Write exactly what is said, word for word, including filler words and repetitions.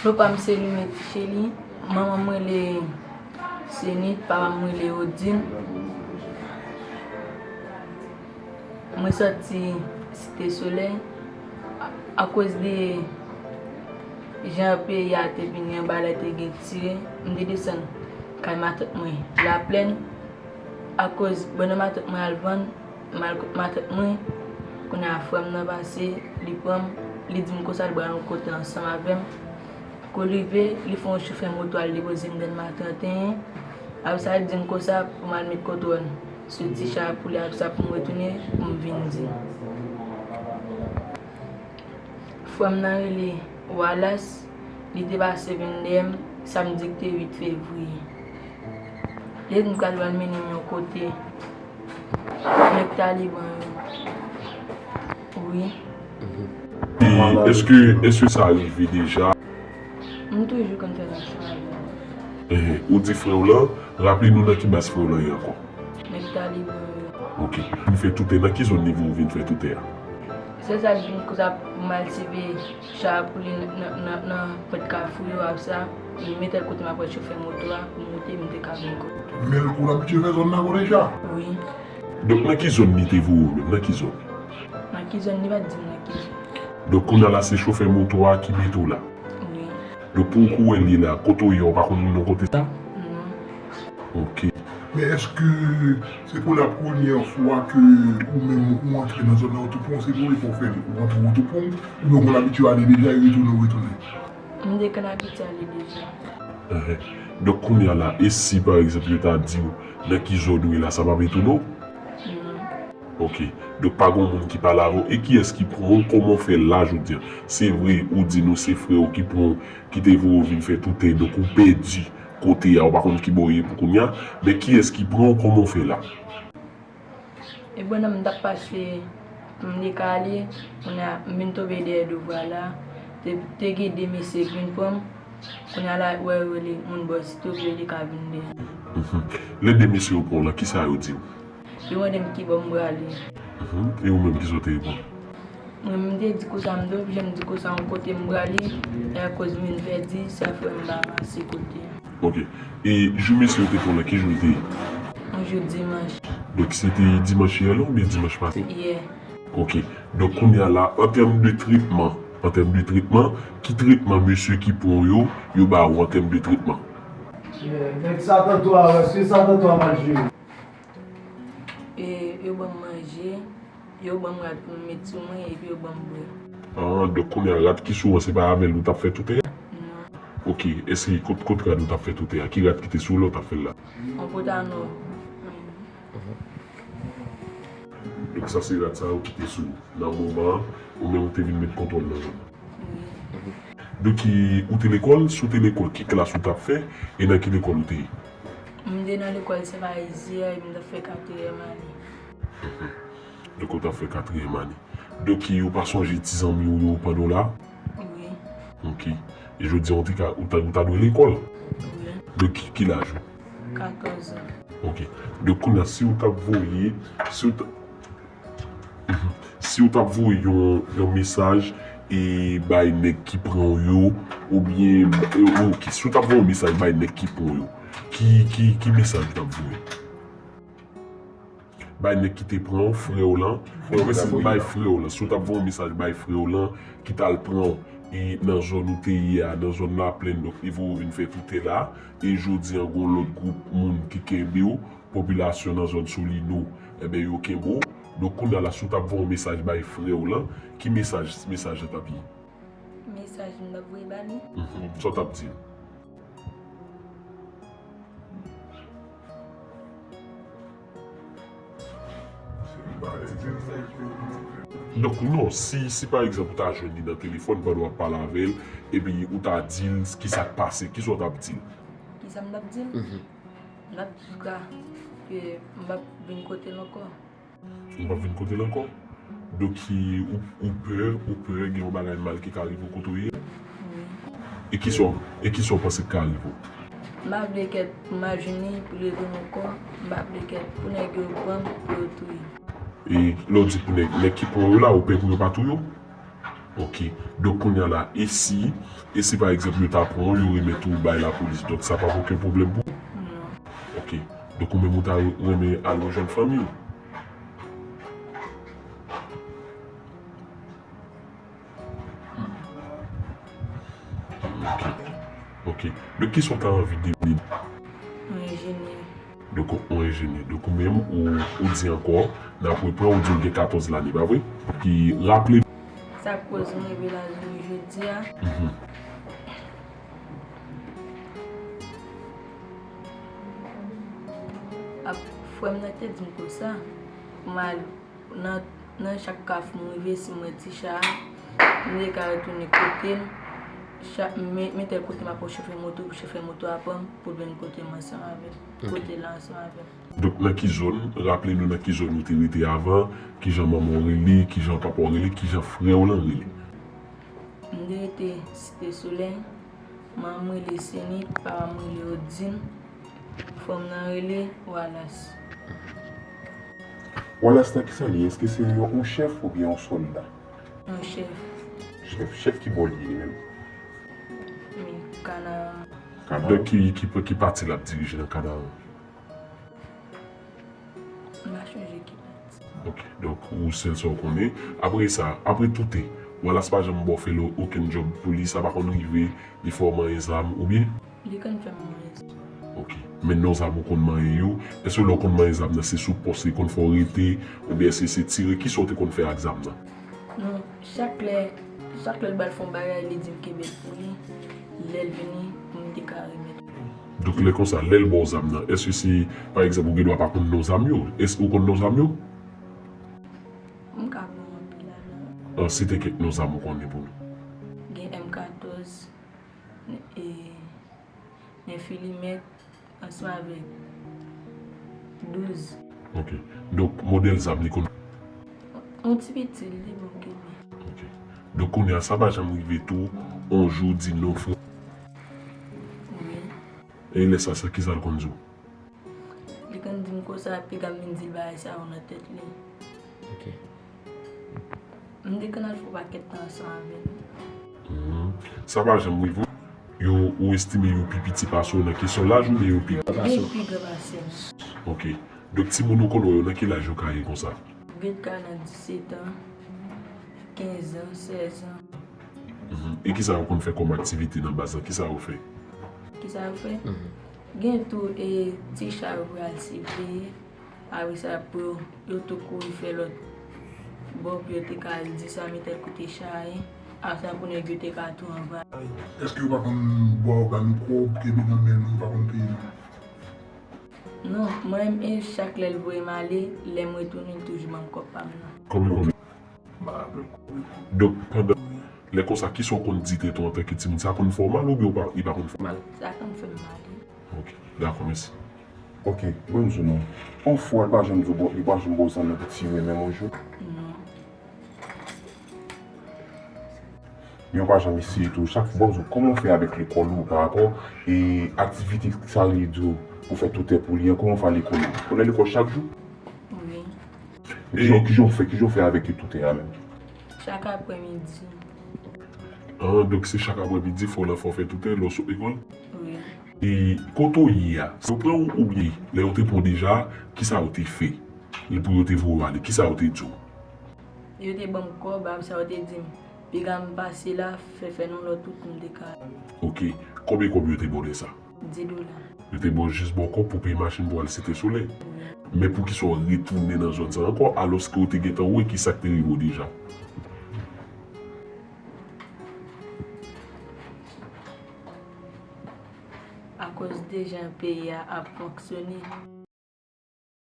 Non pa m se Limeti Cheli, manman m rele Senit, papa m rele Odin. Mwen sòti Site Solèy. Akoz de jan peyi a te vin, yon bagay te gen tire, m te desann kay matant mwen Laplèn. Akoz bannann matant mwen al vann, m al kot matant mwen. Kounye a, frè m nan pase, li pran m, li di m konsa li pral yon kote ansanm avè m. Kou l rive, li fè yon chofè moto al depoze m nan Delma trannteyen. Apre sa, li di m konsa pou m al met kontwòl sou ti cha pou li, apre sa pou m retounen, pou m vin di. Frè m nan rele Wallace, li te pase vin dèyè m, samdi ki te uit fevriye. Li di m pral mennen m yon kote. Nèg Taliban yo. Wi. E èske, èske sa rive deja? M toujou konn fè zafè avè yo. Enhen, ou di frè w lan, raple nou nan ki baz frè w lan ye ankò. Nèg Taliban yo. Ok. Vin fè toutè, nan ki zòn nivo ou vin fè toutè a? Se sa l vin konsa pou m al seve cha pou li nan, nan, nan pwent kafou yo, apre sa, li mete l kote m ap wè chofè moto a pou moute, m te ka vin kote. Men l konn abitye fè zòn nan kote cha? Wi. Donk nan ki zòn li te voye w menm? Nan ki zòn? Nan ki zòn, li pa t di m nan ki zòn. Donk kounye a la se chofè moto a ki mete w la? Wi. Donk pou ou konnen li la, kote w ye a, ou pa konn moun nan kote sa? Non. Ok. Men èske se pou la premyè fwa ke ou menm ou antre nan zòn nan Wotopon, se premye fwa w fè li, ou antre Wotopon, oubyen ou konn abitye ale deja e retounen ou retounen? M te konn abitye ale deja. Enhen. Donk kounye a la, e si pa egzanp yo ta di w nan ki zòn ou ye la, sa p ap etone w? Non. Ok. Donk pa gen moun ki pale avè w. E kiyès ki pran w? Kòman w fè la jodi a? Se vre, ou di nou se frè w ki pran w, ki te voye w vin fè toutè, donk ou pèdi kote a, ou pa konn ki bò w ye pou kounye a. Men kiyès ki pran w? Kòman w fè la? E pandan m t ap pase pou m te ka ale, kounye a m vin tonbe dèyè Dovwa la. Te, te gen de mesye ki vin pran m. Kounye a la, wè yo rele moun bò Site yo pou yo te ka vin dèyè m. Mhm. Lè de mesye yo pran w la, kisa yo di w? Yo mande m ki bò m prale. Mhm. E ou menm, kisa w te reponn? Mwen, m te di konsa, m te oblije m di konsa yon kote m prale, e akoz m vin pèdi, sa fè m pa pase kote a. Ok. E jou mesye yo te pran w la, ki jou l te ye? Yon jou dimanch. Donk se te dimanch yè la oubyen dimanch pase? Yè. Ok. Donk kounye a la, an tèm de tretman, an tèm de tretman, ki tretman mesye ki pran w yo, yo ba ou an tèm de tretman? Nèg Satan twa, èske Satan twa mal jere? E yo ban m manje, yo ban m rad pou m met sou mwen, epi yo ban m bwè. Ah, donk kounye a rad ki sou ou an, se pa avè l ou t ap fè toutè a? Non. Ok, èske kot, kot rad ou t ap fè toutè a? Ki rad ki te sou ou lè w t ap fè l la? Yon pantalon. Donk sa se rad sa yo ki te sou ou. Nan moman an, ou menm ou te vin met kontwòl nan zòn nan. Wi. Donk ki, ou te lekòl, si w te lekòl, ki klas ou t ap fè, e nan ki lekòl ou te ye? M te nan lekòl Sen Parizyen, m t ap fè katriyèm ane. Donk ou t ap fè katriyèm ane. Donk ki, ou pa sonje ti zanmi w yo pandan w la? Wi. Ok. E jodi a, ou te ka, ou ta, ou ta dwe lekòl? Wi. Donk ki, ki laj ou? Katòz an. Ok. Donk kounye a, si w t ap voye, si w t, si w t ap voye yon, yon mesaj e bay nèg ki pran w yo, oubyen, e, ok, si w t ap voye yon mesaj bay nèg ki pran w yo, ki, ki, ki mesaj ou t ap voye? Bay nèg ki te pran w, frè w lan, mwen presize bay frè w lan, si w t ap voye yon mesaj bay frè w lan, ki t al pran w, e nan zòn ou te ye a, nan zòn Laplèn, donk li voye w vin fè toutè la, e jodi a, gen yon lòt gwoup moun ki kenbe w, popilasyon nan zòn Solino, enben, yo kenbe w. Donk, kounye a la, si w t ap voye yon mesaj bay frè w lan, ki mesaj, mesaj la t ap ye? Mesaj m t ap voye ba li? Mhm. Sa w t ap di l? Donk, non, si, si pa egzanp, ou ta jwenn li nan telefòn pandan w ap pale avè l, epi ou ta di l kisa k pase, kisa w t ap di l? Kisa m t ap di l? M t ap di l ke m p ap vin kote l ankò. Ou p ap vin kote l ankò? Donk, ou, ou pè, ou pè gen yon bagay mal ki ka rive w kote w ye a? Wi. E kisa w, e kisa w panse k ka rive w? M pa vle kèt pou m al jwenn li, pou l rele m ankò. M pa vle kèt pou nèg yo pran m, pou yo touye m. E lè w di pou nèg, nèg ki pran w yo la, ou pè pou yo pa touye w? Ok. Donk, kounye a la, e si, e si pa egzanp, yo ta pran w, yo remèt ou bay lapolis, donk sa p ap okenn pwoblèm pou ou? Non. Ok. Donk, ou menm, ou ta renmen al rejwenn fanmi w? Ok. Ok. Donk, kisa w ta anvi devni? Yon enjenyè. Donk, yon enjenyè. Donk, ou menm, ou, ou di ankò, n ap repran, ou di w gen katòz lane, pa vre? Ki raple. Sa k koz m rive la jounen jodi a. Mhm. Ap, frè m nan te di m konsa, pou m al nan, nan chak kafou m rive, si m wè ti cha a, m te ka retounen kote m, cha, men, men tèl kote m ap wè chofè moto, pou chofè moto a pran m, pou l vin kote m ansanm avè m, kote l la ansanm avè m. Donk, nan ki zòn, raple nou nan ki zòn ou te rete avan, kijan manman w rele, kijan papa w rele, kijan frè w lan rele? M te rete Site Solèy, manman m rele Senit, papa m rele Odin, frè m nan rele Walas. Walas la, kisa li ye? Èske se yon, yon chèf oubyen yon sòlda? Yon chèf. Chèf, chèf ki bò li ye li menm? Men, Kanaran. Kanaran. Donk, ki, ki, ki pati l ap dirije nan Kanaran? M pa chonje ki pati. Ok, donk, ou sèl sa w konnen. Apre sa, apre Touten, Walas pa janm ba w fè lò okenn djòb pou li, sa pa konn rive, li fè w manyen zam, oubyen? Li konn fè m manyen zam. Ok. Men non zam ou konn manyen yo, èske lè w konn manyen zam nan, se sou pòs li konn fè w rete, oubyen èske se tire, kisa w te konn fè ak zam nan? Non, chak lè, chak lè l ba l fè yon bagay, li di m kenbe l pou li, lè l vini, pou m te ka remèt. Donk, lè konsa, lè l ba w zam nan, èske se, pa egzanp, ou gen dwa pa konn non zam yo? Èske ou konn non zam yo? M ka konn anpil la, non. An, site kèk non zam ou konnen pou nou. Gen M katòz, e, men filimèt ansanm avèk douz. Ok. Donk, modèl zam li konn. Yon ti piti, li bon kenbe. Ok. Donk, kounye a, sa pa janm rive tou, yon jou di non frè. Wi. E lè sa, sa, kisa l konn di w? Li konn di m konsa, piga m vin di l bagay sa yo nan tèt li. Ok. M te konn al fè yon pakèt tan ansanm avè l. Mhm. Sa pa janm rive w? Yo, ou estime yo pi piti pase w nan kesyon laj oubyen yo pi gran pase w? Yo pi gran pase m. Ok. Donk, timoun ou konn wè yo, nan ki laj yo ka ye konsa? Yo ka nan disèt an, kenz an, sèz an. Mhm. E kisa yo konn fè kòm aktivite nan baz la? Kisa yo fè? Kisa yo fè? Mhm. Gen tou, e, ti cha yo pral siveye. Apre sa, pou yo, yo tou kouri fè lòt bò, pou yo te ka al di sa, men tèl kote cha a ye. Apre sa, pou nèg yo te ka tou anba. Èske yo pa konn ba w, ba nou kòb, kenbe nan men nou, yo pa konn peye nou? Non, mwen menm, e chak lè l voye m ale, lè m retounen, l toujou ban m kòb pa m nan. Konbyen, konbyen? Donk, pandan, lè konsa, kisa w konn di tèt ou antanke timoun? Sa konn fè w mal oubyen w pa, li pa konn fè w mal? Sa konn fè m mal, wi. Ok, dakò, mèsi. Ok, ban m di w non. Yon fwa, li pa janm di w, bon, li pa janm ba w zam nan pou tire menm yon jou? Non. Men w pa janm eseye tou. Chak fwa, ban m di w, kòman w fè avèk lekòl ou pa rapò e aktivite sa li di w pou fè toutè pou li an? Kòman w fè lekòl ou? Ou nan lekòl chak jou? Wi. Kijan, kijan w fè, kijan w fè avèk toutè a menm? Chak aprèmidi. Ah, donk se chak aprèmidi, fò w lan fè toutè lè w sot lekòl? Wi. E kote w ye a, se yo pran w oubyen lè yo te pran w deja, kisa yo te fè? Pou yo te voye w ale, kisa yo te di w? Yo te ban m kòb, apre sa yo te di m, piga m pase la, fè, fè nou lòt wout pou m te ka. Ok. Konbyen kòb yo te ba w de sa? Dis dola. Yo te ba w jis ba w kòb pou peye machin pou w al Site Solèy. Wi. Men poukisa w retounen nan zòn sa ankò, alòske w te gentan wè kisa k te rive w deja? Akoz de jan peyi a ap fonksyone,